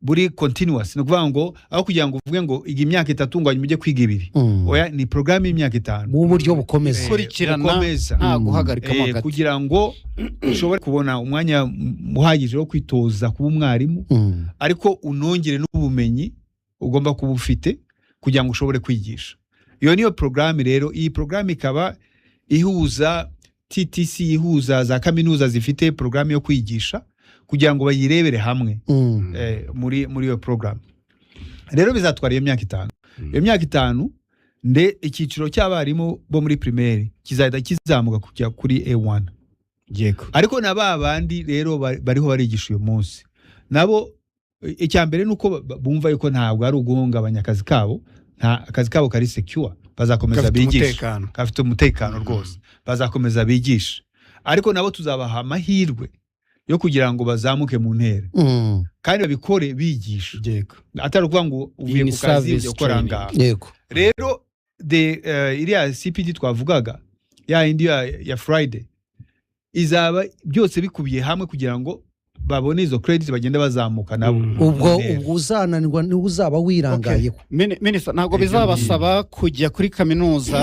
Buri continuous, ni ukuvuga ngo aho kugira ngo uvuge ngo iga imyaka 3 ngo hanyuma ujye kwiga 2, oya, ni porogaramu y'imyaka 5. Mu buryo bukomeza. Gukurikirana, bukomeza. nta guhagarikamo hagati. Kugira ngo ushobore kubona umwanya uhagije wo kwitoza kuba umwarimu, ariko unongere n'ubumenyi ugomba kuba ufite kugira ngo ushobore kwigisha. Iyo niyo porogaramu rero. Iyi porogaramu ikaba ihuza TTC, ihuza za kaminuza zifite porogaramu yo kwigisha kugira ngo bayirebere hamwe. Muri iyo porogaramu rero bizatwara iyo myaka 5. Iyo myaka 5 nde icyiciro cy'abarimu bo muri primaire kizahita kizamuka kujya kuri A1. Ariko na ba bandi rero bariho barigisha uyu munsi nabo, icya mbere ni uko bumva yuko ntabwo ari uguhungabanya akazi kabo. Nta akazi kabo kari secure, bazakomeza gafite bigisha. Umutekano. Gafite umutekano rwose, bazakomeza bigisha, ariko nabo tuzabaha amahirwe yo kugira ngo bazamuke mu ntera kandi babikore bigisha, atari ukuvuga ngo uvuye Ni ku kazi service ujya gukora training. ngaha. Rero de iriya CPD twavugaga, ya indi ya Friday, izaba byose bikubiye hamwe kugira ngo babone izo credit, bagende bazamuka nabo Ubwo mu ntera. Ubwo uzananirwa niwe uzaba wirangayeho. Minisita, ntabwo Ibyo bizabasaba kujya kuri kaminuza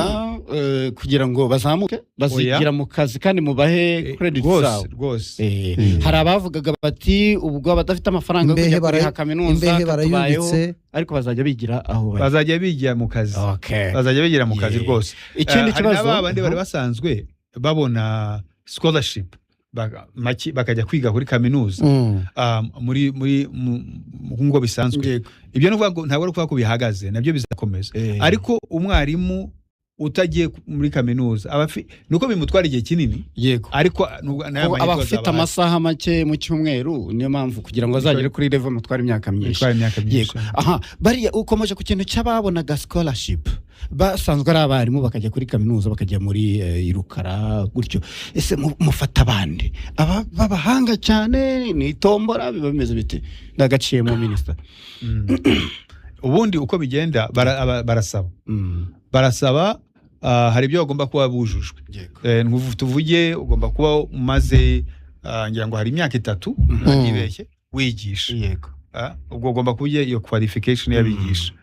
kugira ngo bazamuke, bazigira mu kazi kandi mubahe credit rwose zabo. Rwose. Hari abavugaga bati ubwo abadafite amafaranga yo Imbehe kujya kuriha kaminuza imbehe katubayeho, barayubitse. ariko bazajya bigira aho bari. Bazajya bigira mu kazi. Bazajya bigira mu kazi rwose. Ikindi Hari kibazo n'aba bandi bari basanzwe babona scholarship bakajya kwiga kuri kaminuza muri nk'uko bisanzwe. Ibyo ni ukuvuga ngo ntabwo ari ukuvuga ko bihagaze, nabyo bizakomeza. Ariko umwarimu utagiye muri kaminuza aba nuko bimutwara igihe kinini, ariko n'aya Kuko mahirwe aba afite azaba ahari. amasaha make mu cyumweru, niyo mpamvu kugira ngo azagere kuri level mutwara imyaka myinshi. Bitwara imyaka myinshi. Yego, aha bariya ukomeje ku kintu cy'ababonaga scholarship basanzwe ari abarimu, bakajya kuri kaminuza, bakajya muri irukara gutyo. Ese mufata abandi aba b'abahanga cyane, ni itombora, biba bimeze bite? Ndagaciyemo, minisita. Ubundi uko bigenda, barasaba, barasaba, hari ibyo bagomba kuba bujujwe. Tuvuge ugomba kuba umaze, ngira ngo hari imyaka 3, ntibeshye, wigisha. Ubwo ugomba kuba iyo qualification y'abigisha.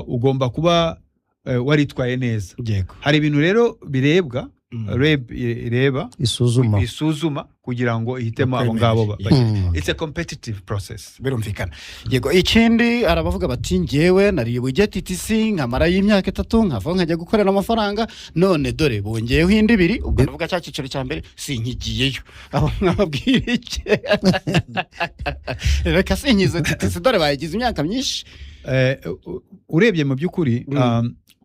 Ugomba kuba waritwaye neza. Hari ibintu rero birebwa, REB ireba, isuzuma. Isuzuma kugira ngo ihitemo abo Bakwemere. ngabo. It's a competitive process. Birumvikana, yego. Ikindi, hari abavuga bati ngewe nariye bujye TTC nkamarayo imyaka 3, nkavaho nkajya gukorera amafaranga, none dore bongeyeho indi 2, ubwo ndavuga cya cyiciro cya mbere, sinkigiyeyo. Abo mwababwira iki? Reka sinkize TTC, dore bayigize imyaka myinshi. Urebye mu by'ukuri,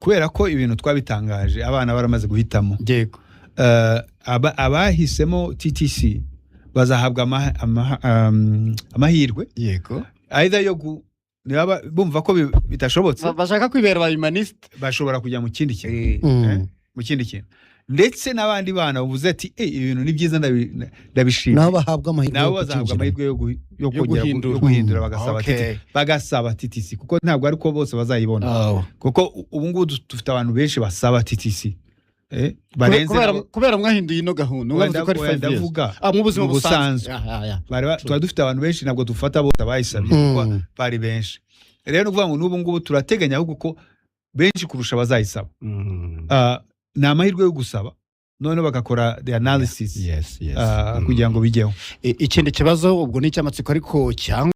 kubera ko ibintu twabitangaje abana baramaze guhitamo, abahisemo TTC bazahabwa amahirwe either yo niba bumva ko bidashobotse, bashaka kwibera ba humaniste, bashobora kujya mu kindi kintu, mu kindi kintu. Ndetse n'abandi bana bavuze ati: "Eh, ibintu ni byiza, ndabishimye," nabo bahabwa amahirwe nabo yo bazahabwa kucyinjira. amahirwe yo kongera guhindura. yo guhindura, bagasaba TTC, bagasaba TTC, kuko ntabwo ari ko bose bazayibona, kuko ubu ngubu dufite abantu benshi basaba TTC, barenze Kubera kubera mwahinduye ino gahunda, mwavuze ko ari Oya, 5 years. Ndavuga mu buzima mu busanzwe. busanzwe. Tuba dufite abantu benshi, ntabwo dufata bose abayisabye kuko bari benshi. Rero ni ukuvuga ngo n'ubu ngubu turateganya ahubwo ko benshi kurusha bazayisaba. Ni amahirwe yo gusaba, noneho bagakora the analysis yes yes kugira ngo bijyeho. Ikindi kibazo ubwo ni icy'amatsiko ariko cyangwa